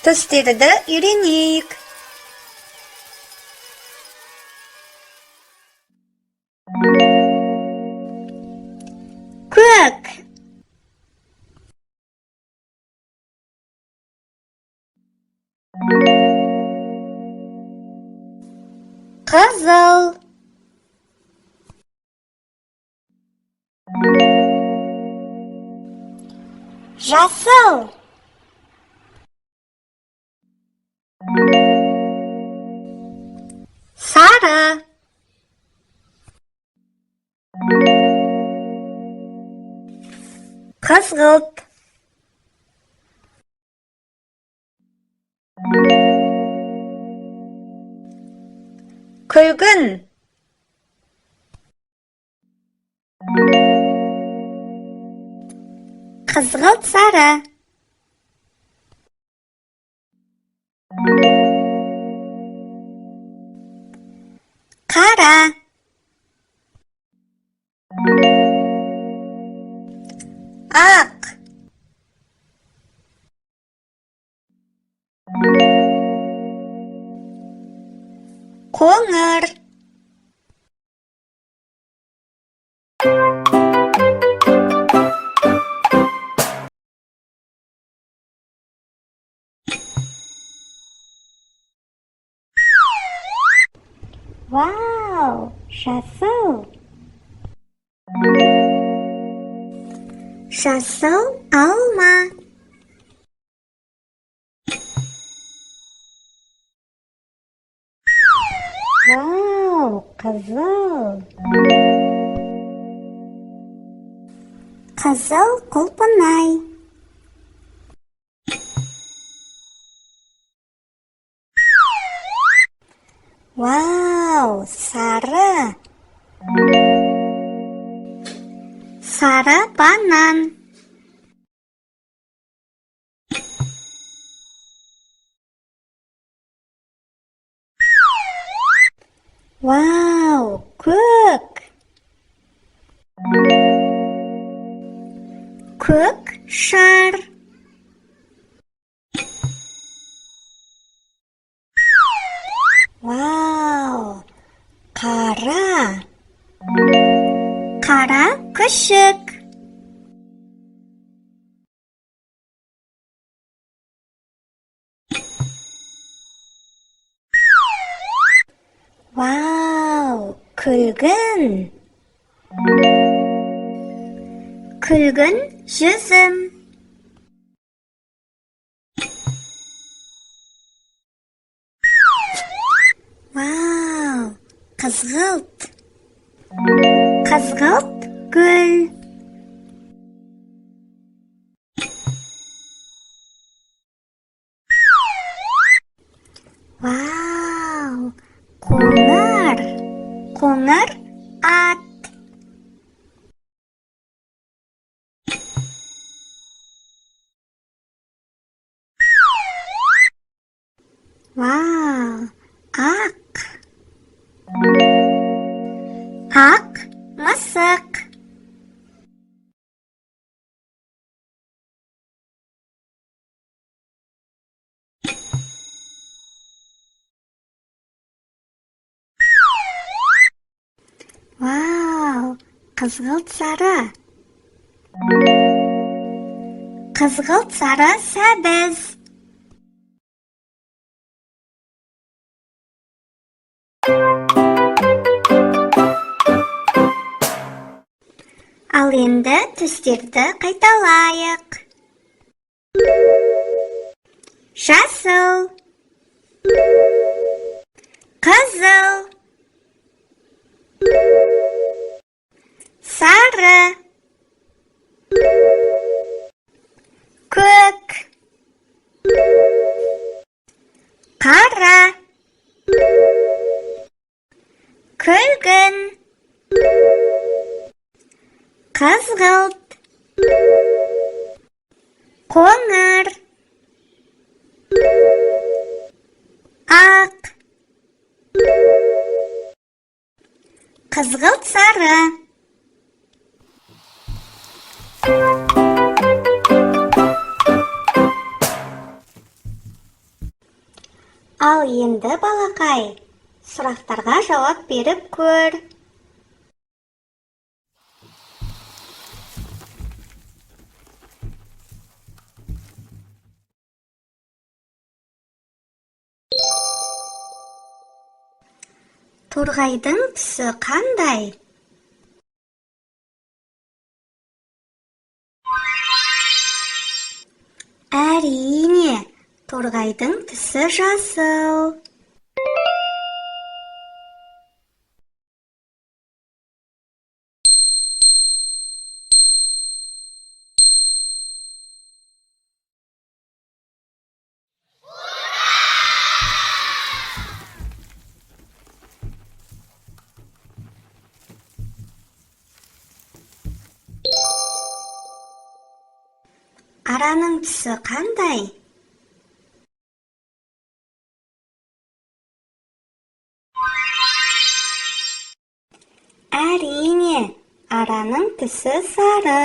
Түстерді үйренейік. Көк, қызыл, жасыл, сары, қызғылт, күлгін, қызғылт сары, қара, ақ, қоңыр. Вау, жасыл! Жасыл алма. Вау, қызыл! Қызыл құлпынай. Вау, сары! Сары банан. Вау, көк! Көк шар. Вау, қара! Қара күшік. Вау, күлгін! Күлгін жүзім. Вау, қызғылт! Қызғылт гүл. Вау, қоңыр! Қоңыр ат. Вау, ақ! Ақ мысық. Вау, қызғылт сары! Қызғылт сары сәбіз. Ал енді түстерді қайталайық. Жасыл, қызыл, сары, көк, қара, күлгін, қызғылт, қоңыр, ақ, Қызғылт сары. Ал енді, балақай, сұрақтарға жауап беріп көр. Торғайдың түсі қандай? Әрине, торғайдың түсі жасыл. Араның түсі қандай? Әрине, араның түсі сары.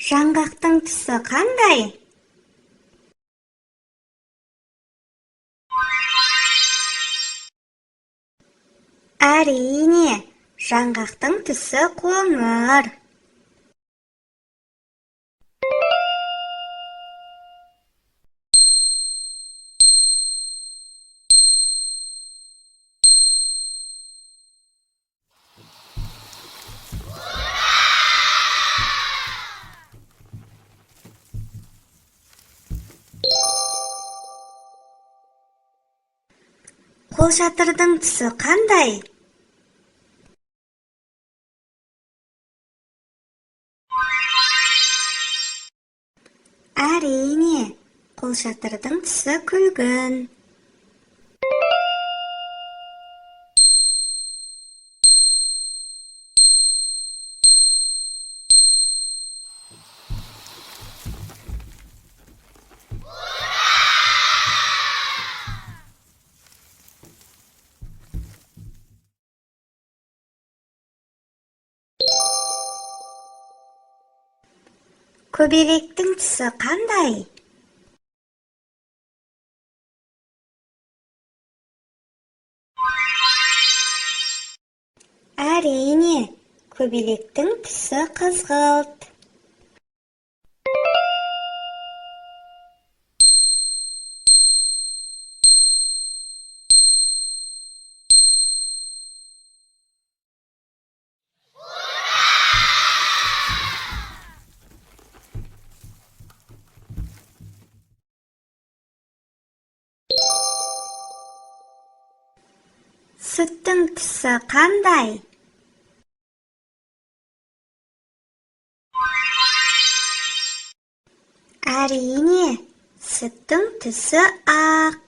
Жаңғақтың түсі қандай? Әрине, жаңғақтың түсі қоңыр. Қолшатырдың түсі қандай? Әрине, қолшатырдың түсі күлгін. Көбелектің түсі қандай? Әрине, көбелектің түсі қызғылт. Сүттің түсі қандай? Әрине, сүттің түсі ақ.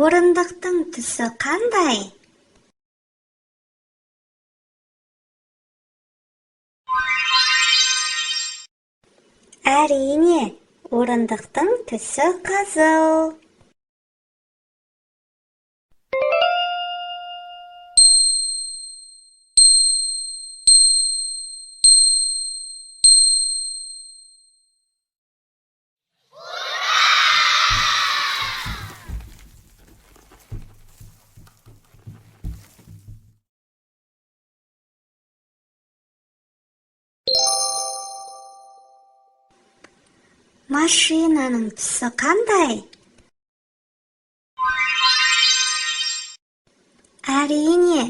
Орындықтың түсі қандай? Әрине, орындықтың түсі қызыл. Машинаның түсі қандай? Әрине,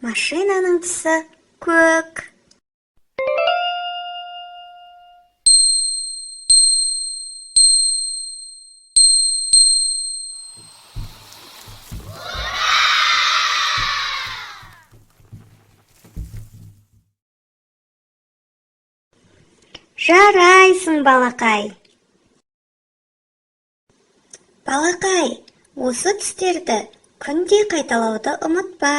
машинаның түсі көк. Жарайсың, балақай! Балақай, осы түстерді күнде қайталауды ұмытпа.